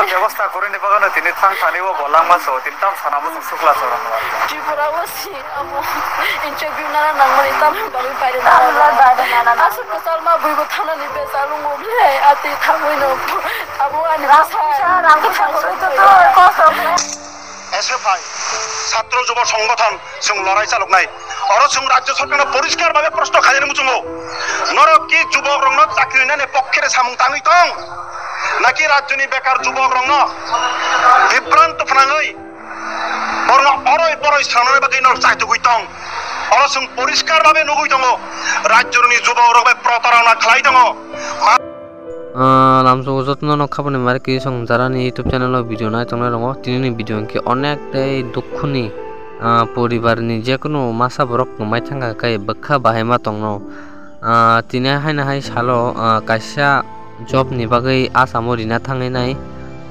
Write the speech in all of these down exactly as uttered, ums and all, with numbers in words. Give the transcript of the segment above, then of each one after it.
Bebosta kwrwini bagwino tini thang thani o bo langma so, tini tam sana muchung sukla chwrang. Tripura o si abo interview nana nangmani tamni bagwi baire nana. Tamni bagwi baire nana. Aswk kwchal ma buibo thanani bechar wngo ble, atwi thangwi no abo ani rang bwsa, puisa, rang puisa kwrwi to to kosto khlai. S F I, Chhatro Jubo Songgothon, chwng lorai chaloknai. Oro chwng rajyo sorkarno poriskar bhabe proshno khainani muchungo. Norok ki jubokrokno chakri rinani pokkhe samung tangwi tong? Naki rajyoni bekar jubokrokno bibranto phnangwi borokno oroi poroi swnamnani bagwi norok chaitugwi tong? Oro chwng poriskar bhabe nugwi tongo, rajyoni jubokrok bai protarona khlai tongo. Ah, lamsogo jotono no khaboni mari kiri song jarani YouTube channel o video nai tongnai rongo. Tini ni video hwnkhe onek tei dukhuni, ah, poribar ni jekunu masa borok kwmai thangkha khe bwkha bahai ma tongno. Ah, tini haino hai salo, ah, kaisa job ni bagwi Assam o rina thangwi nai,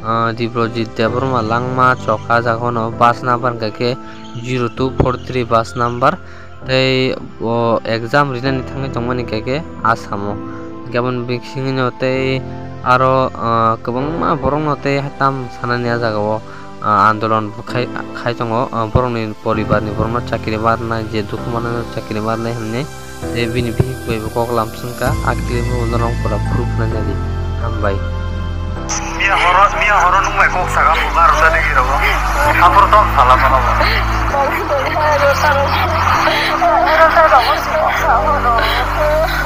ah, Dibrojit Debbarma langma chokha jagano bus number hwnkha khe zero two four three bus number. Tei bo exam rinani thangwi tongmani khe khe Assam o. Hwnkhe aboni bisingtwi no tei aro, ah, kwbangma borokno tei tam sanani ah jagao, ah, andolon khai, khai tongo, ah, borokni poribarni borokno chakri ma rwnai, je dukhu manano chakri ma rwnai hwnwi tei bini bihik bai bo kok lam swngkha, a khe bo norok pura phuru phwnai nadi. Hambai. Miya horo, miya horo nung bai kok saka buka rwsa digi rogo. Hapor tom sala mano bo.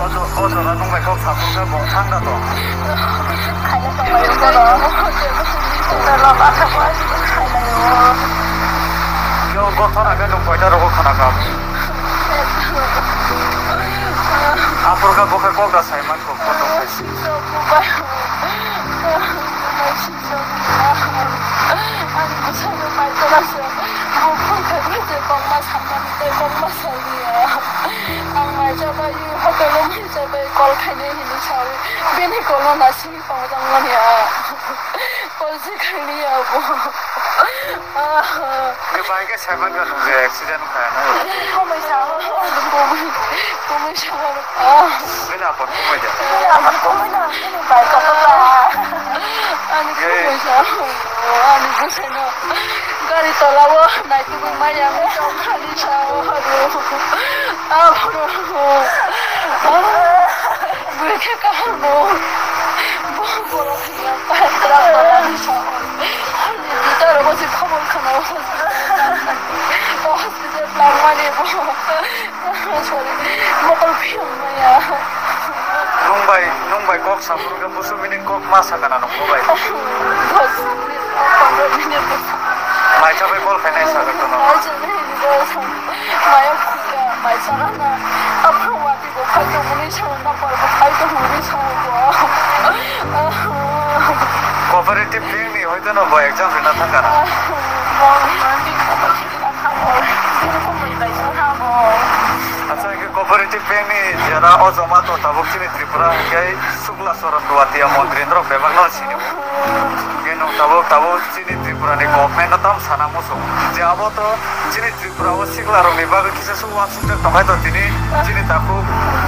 Ojo, ojo na nung bai kok sapor ka bong thang da to. Yo gothon age nung koita rogo khana ka. Hapor ka bokhe kok da sai man kok kono khai si. Ani bwsano mai tongma se, bo phone khaikhe se kokma sanmani tei kokma saliya. Ang mai chabai, hotel o mai chabai, call khainai hinwi saui, bini call no nasingwi tongjak mani ang. Call se khailiya bo. Ni bai khe saiman kha nung je accident kha na. Komai sa, komai, komai sa. Bini apor komai de. Bini apor komai na, bini bai kok ba. Ani komai sa, ani bwsai no. Gari tola o, nai tubui maya, ang tong khani sa o, aro. Apor. Bui khe kaham no. Bo, bo. Ani dita rogo se khobor khna o hospital o. O hospital langmani bo. Sorry. Mokol phiyong maya. Nung bai, nung bai kok sapur khe busu bini kok ma sakana nung bo bai. Dos minute, pondro minute. Mai chabai call khainai sakha kono. Mai chabai, dos. Maya khuya, mai sakana. Aphuru wati bo khai tongmani sakana, por bo khai tongmani sakana. Cooperative bank ni hoito no bo exam rina thangkha na. Acha, hwnkhe cooperative bank ni jera o joma to tabuk chini Tripura hwnkhe Sukla Charan Duatiya montri norok bebak no sini. Hwnkhe nwng tabuk, tabuk chini Tripura ni government no tam sana muchung je abo to chini Tripura o sikla rok ni bagwi kisa su uansukjak tongkhai to tini chini takhuk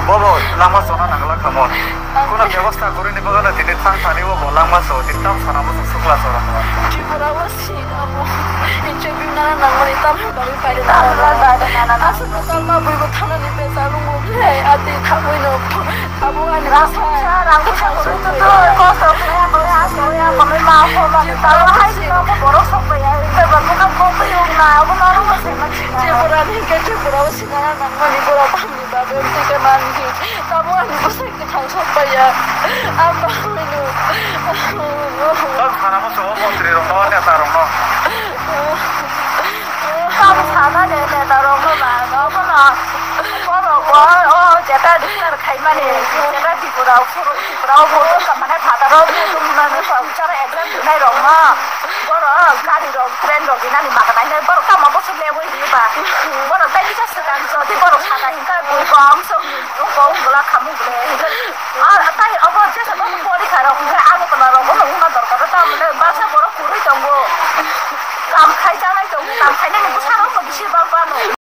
bobo lama chona nangla khamon. Kuno bebosta kwrwini bagwino tini thang thani o bo langma so tini tam sana muchung Sukla Charan no. Tripura o si abo interview nana nangmani tamni bagwi paide nana. Tamni bagwi paide nana. Aswk kwtal ma bwrwi bo thanani bechar wngo ble, ati thangwi no abo ani rang bwsa. Puisa, rang puisa kwrwi to to kosto khlai khlai aswk ya kwmwi ma kho ma talo hai no kho borok sok bai ya. Ita ba kho kho bai ung na abo no ro se ma china. Tripura ni ke Tripura o si nana nangmani borok tamni bagwi tike manhi. Tamo ani bwsai kwthang sok pai ya. Ang ba hwnwi no. Tam sana muchungo montri rokno, neta rokno. Tam sana de neta rokno ba, no, bono. Borok bo, o, jeta declare khaimani, jeta Tripura, Tripura o vote wngkha mane phataro vote wngmani, bichara exam rwnai rokno. Borok gari rok, train rok rinani maganai hinwi borok tamo bwswk lebwi riba. Borok tei kisa swkang jodi borok sana hinkha bui kok swk ni bung kok wngla khamung ble hinkha. A ta